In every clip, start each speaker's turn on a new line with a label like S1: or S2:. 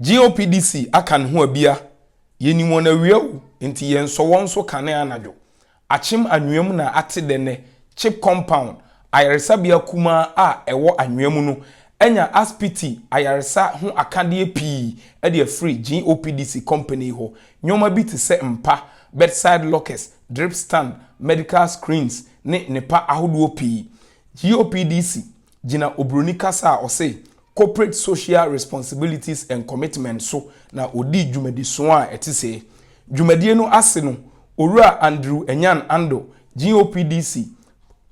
S1: GOPDC aka ne ho abia. Yɛnim wɔn awia o, nti yɛnsɔ wɔn so kane anadwo. Akyem Anweam na ate dɛ nnɛ CHPS compound ayaresabea kumaa a ɛwɔ Anweam no anya asipiti ayaresa ho akadeɛ pii de afiri GOPDC company hɔ. Nneɛma bi te sɛ mpa, bedside lockers, drip stand, medical screens ne nnepa ahodoɔ pii. GOPDC gyina oburoni kasa a ɔse "corporate social responsibilities and commitment" so na odi dwumadiso a ɛte sɛ dwumadie no ase no, Owura Andrew Enyan Ando, GOPDC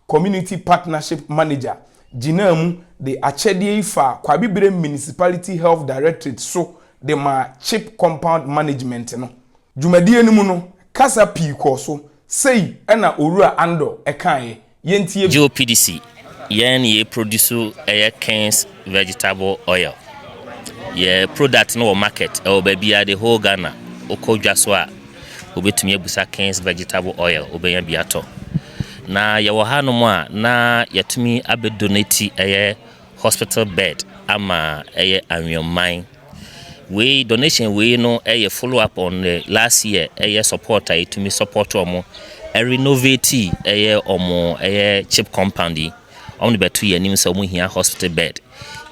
S1: Community Partnership Manager, gyinaa mu de akyɛdeɛ yi fa Kwabibire Municipality Health Directorate so de ma CHPS compound management no. Dwumadie no mu no, kasa pii kɔɔ so. Sei ɛna Owura Ando ɛkaeɛ, yɛntie.
S2: GOPDC, yɛn yɛ produce ɛyɛ Kings Vegetable Oil. Yɛ product no wɔ market, ɛwɔ baabi a the whole Ghana. Wokɔ dwa so a, wobɛtumi abusa Kings Vegetable Oil, wobɛnya bi atɔ. Na yɛwɔ hanom a na yɛtumi abɛdonate ɛyɛ hospital bed ama ɛyɛ Anweaman. Wei donation wei no ɛyɛ follow up on the last year ɛyɛ support a yɛtumi support ɔmo ɛrenovate ɛyɛ ɔmo ɛyɛ CHPS compound yi. Ɔmo de bɛto yɛn anim sɛ ɔmo hia hospital bed.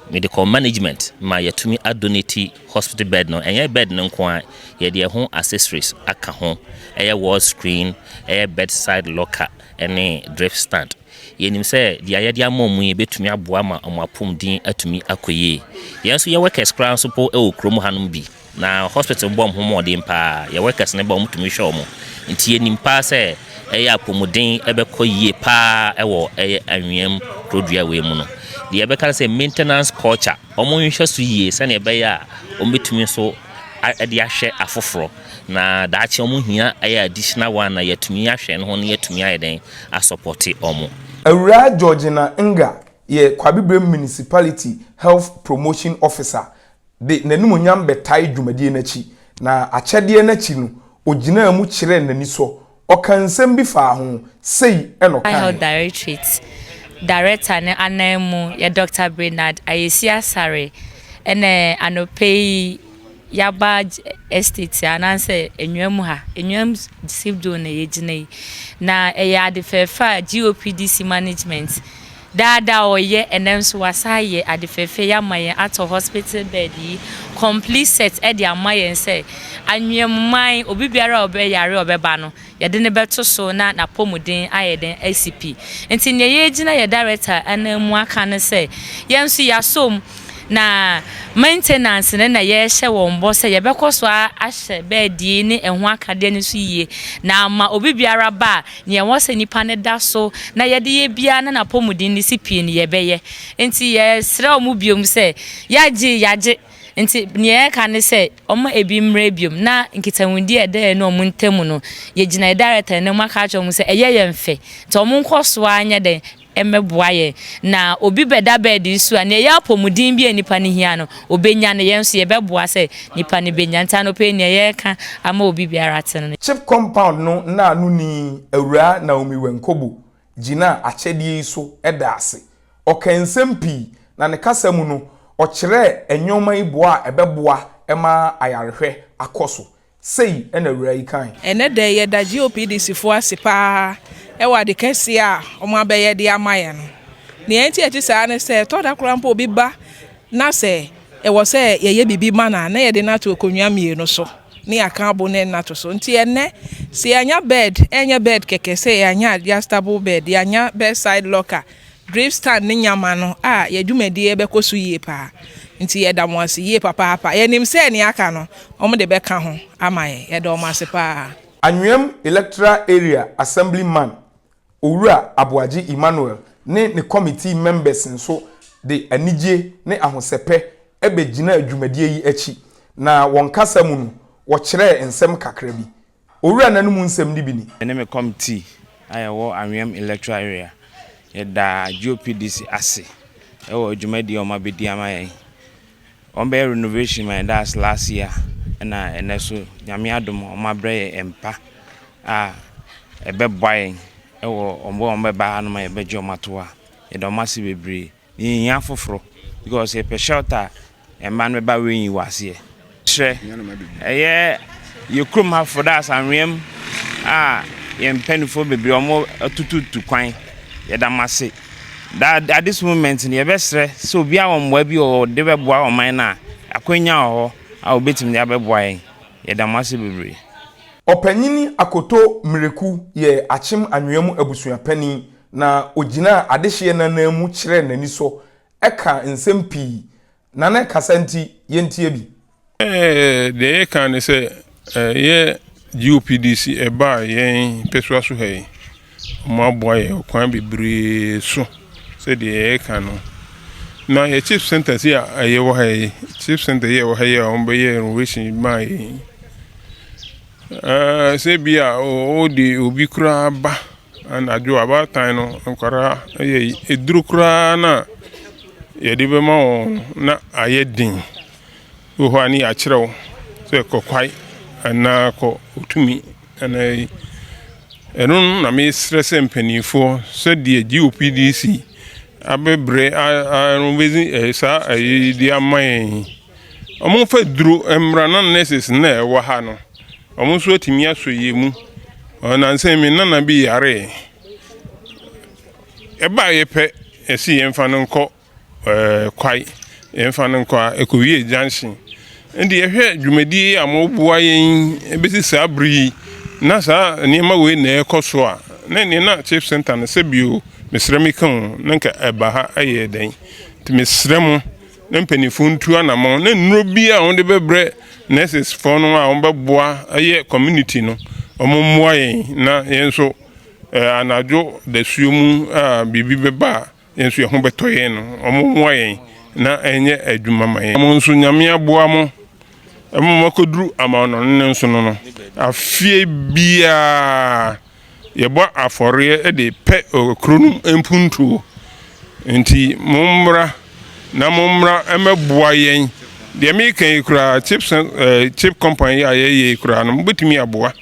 S2: Mede kɔ management ma yɛtumi adonate hospital bed no. Ɛnyɛ bed no nko a, yɛde ɛho accessories aka ho, ɛyɛ wall screen, ɛyɛ bedside locker ɛne drip stand. Yɛnim sɛ deɛ yɛde ama ɔmo yi bɛtumi aboa ma ɔmo apɔmuden atumi akɔ yie. Yɛn nso yɛ workers koraa nso po ɛwɔ kurom hanom bi na hospital bɔ ɔmo ho mmɔden paa. Yɛ workers ne ba, ɔmo tumi hwɛ ɔmo, nti yɛnim paa sɛ ɛyɛ apɔmuden ɛbɛkɔ yie paa ɛwɔ ɛyɛ Anweam kurodua wei mu no. Deɛ yɛbɛka no sɛ maintenance culture, ɔmo nhwɛ so yie sɛnea ɛbɛyɛ a ɔmo bɛtumi nso ɛde ahwɛ afoforɔ na daakye ɔmo hia ɛyɛ additional one na yɛtumi ahwɛ no ho na yɛtumi ayɛ dɛn asupport ɔmo.
S1: Awuraa Georgina Nga yɛ Kwabibrem Municipality Health Promotion Officer de n'animonyam bɛtae dwumadie n'akyi, na akyɛdeɛ n'akyi no, ogyinaa mu kyerɛɛ n'ani so, ɔka nsɛm bi faa ho. Sei ɛna ɔkaeɛ.
S3: Health Directorate Director ne anan mu yɛ Dr Bernard Ayesi Asare. Ɛna anɔpɛ yi yaba estate anaasɛ Enwam ha, Enwam safe zone na yɛgyina yi, na ɛyɛ ade fɛɛfɛ a GOPDC management daadaa ɔyɛ. Ɛnɛ nso wasa ayɛ ade fɛɛfɛ yi ama yɛn, atɔ hospital bed yi complete set ɛde ama yɛn sɛ Anweaman obi biara a ɔbɛyare a ɔbɛba no, yɛde ne bɛto so na n'apɔmuden ayɛ den asi pi. Nti nea yɛgyina yɛ director anan mu aka ne sɛ yɛn nso yɛasom na maintenance ne na yɛrehyɛ wɔn bɔ sɛ yɛbɛkɔ so ahyɛ bed yi ne ɛho akadeɛ no so yie na ama obi biara ba a, nea ɛwɔ sɛ nipa no da so na yɛde yɛ biara na n'apɔmuden no si pie no, yɛbɛyɛ. Nti yɛsrɛ wɔn biom sɛ yɛagye yɛagye, nti nea yɛka ne sɛ ɔmo ebi mmerɛ biom na nkitahudi a ɛda yɛn ne ɔmo ntam no, yɛgyina yɛ director no mu aka akyerɛ ɔmo sɛ ɛyɛ yɛn fɛ, nti ɔmo nkɔ so anyɛ dɛn ɛmɛboa yɛn na obi bɛda bed so a, nea ɛyɛ apɔmuden bi a nipa no hia no, obenya no. Yɛn nso yɛbɛboa sɛ nipa no benya. Nti anɔpɛ nea yɛreka ama obi biara te no.
S1: CHPS compound no naanu ni Awuraa Naomi Wenkobo gyina akyɛdeɛ yi so da ase. Ɔka nsɛm pii na ne kasa mu no, ɔkyerɛ nneɛma yi boa a ɛbɛboa ma ayarehwɛ akɔ so. Sei ɛna awura yi kan.
S4: Ɛnɛ dɛ yɛda GOPDC foɔ ase paa ɛwɔ ade kɛseɛ a wɔn abɛyɛ de ama yɛn no. Nea nti ɛte saa ne sɛ ɛtɔ da koraa mpo, obi ba na sɛ ɛwɔ sɛ yɛyɛ biribi ma na yɛde no ato akonnwa mmienu so ne yɛaka abo ne nnato so. Nti ɛnɛ sɛ yɛanya bed, ɛnyɛ bed kɛkɛ, sɛ yɛanya adjustable bed, yɛanya bedside locker, drip stand ne nyama no a, yɛ dwumadie bɛkɔ so yie paa. Nti yɛda mo ase yie papaapa. Yɛnim sɛ nea aka no, wɔn de bɛka ho ama yɛn. Yɛda wɔn ase paa.
S1: Anweam Electoral Area Assemblyman Owura Aboagye Emmanuel ne ne committee members nso de anigye ne ahosɛpɛ bɛgyina dwumadie yi akyi, na wɔn kasa mu no, wɔkyerɛɛ nsɛm kakra bi. Owura n'anum nsɛm no bi ni.
S5: Ne me committee a yɛwɔ Anweam Electoral Area, yɛda GOPDC ase ɛwɔ dwumadie a wɔn abɛdi ama yɛn. Wɔn bɛyɛ renovation ma yɛn, that's last year, ɛna ɛnɛ so Nyame adom wɔn abrɛ yɛn mpa a ɛbɛboa yɛn ɛwɔ wɔn a wɔn bɛba hanom a yɛbɛgye wɔn ato a. Yɛda wɔn ase bebree. Yɛhia foforɔ because yɛpɛ shelter a mmaa no bɛba wei wɔ aseɛ. Yɛbɛsrɛ ɛyɛ yɛ kurom ha fo that's Anweam a yɛn mpanimfoɔ bebree wɔn atututu kwan yɛda mo ase. That at this moment no yɛbɛsrɛ sɛ obiara wɔ mmoa bi a ɔde bɛboa ɔman no a akwanya wɔ hɔ a obetumi de abɛboa yɛn. Yɛda mo ase bebree.
S1: Ɔpanyini Akoto Mmireku yɛ Akyem Anweam abusuapanin na ogyinaa adehyeɛ no ananmu kyerɛɛ n'anisɔ kaa nsɛm pii na ne kasa nti yɛntie bi.
S6: Deɛ yɛka ne sɛ yɛ GOPDC ɛbaa yɛn pɛsoa so ha yi, wɔaboa yɛn ɔkwan bebree so sɛdeɛ yɛka no. Na yɛ CHPS center si a ɛyɛ ha yi, CHPS center yi a ɛwɔ ha yi a wɔbɛyɛ renovation maa yɛn. Sɛ bi a wɔde obi koraa ba anadwo abaatan no nkwaraa yɛ eduro koraa na yɛde bɛma wɔn na ayɛ den. Wɔ hɔ a ne yɛakyerɛ wo sɛ kɔ kwae anaa kɔ otumi anaa yi. Ɛno na mesrɛ sɛ mpanimfoɔ sɛdeɛ GOPDC abɛbrɛ a saa ayi de ama yɛn. Wɔmfa duro mmra na nurses na ɛwɔ ha no, wɔn nso atumi asɔ yɛn mu. Ɔnansɛn me nana bi yare. Ɛbaeɛ pɛ yɛsi yɛmfa no nkɔ kwae, yɛmfa no nkɔ a ɛkɔwie junction. Nti yɛhwɛ dwumadie a moboa yɛn bɛsi saa bere yi na saa nneɛma wei na ɛkɔ so a na ɛneɛ na CHPS center no sɛ bio mesrɛ me ka o na nka ɛba ha ɛyɛ dɛn. Nti mesrɛ mo na mpanimfoɔ ntu anammɔn na nnuro bi a wɔde bɛbrɛ nurses foɔ no a wɔbɛboa ɛyɛ community no wɔn mmoa yɛn na yɛn nso anadwo dasuo mu a biribi bɛba a yɛn nso yɛn ho bɛtɔ yɛn no wɔn mmoa yɛn na ɛnyɛ adwuma ma yɛn. Mo nso Nyame aboa mo ɛma mo akɔduru amanɔne no nso no afie biara yɛbɔ afɔreɛ de pɛ kuro no mpuntuo nti mommra na mommra mmɛboa yɛn. Deɛ meka yi koraa CHPS compound yi a yɛyɛ yi koraa no mobɛtumi aboa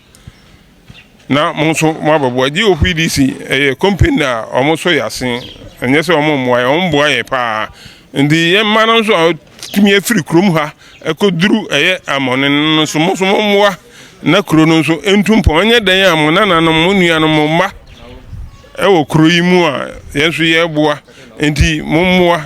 S6: na mo nso moabɛboa. GOPDC ɛyɛ company a wɔn nso yɛ ase ɛnyɛ sɛ wɔn mmoa yɛn, wɔn boa yɛn paa. Nti yɛn mma no nso a wɔtumi afiri kurom ha ɛkɔduru ɛyɛ amɔne no nso mo nso mommoa na kuro no nso ntu mpɔn. Ɛnyɛ dɛn a mo nananom, mo nuanom, mo mma ɛwɔ kuro yi mu a yɛn nso yɛreboa nti mommoa.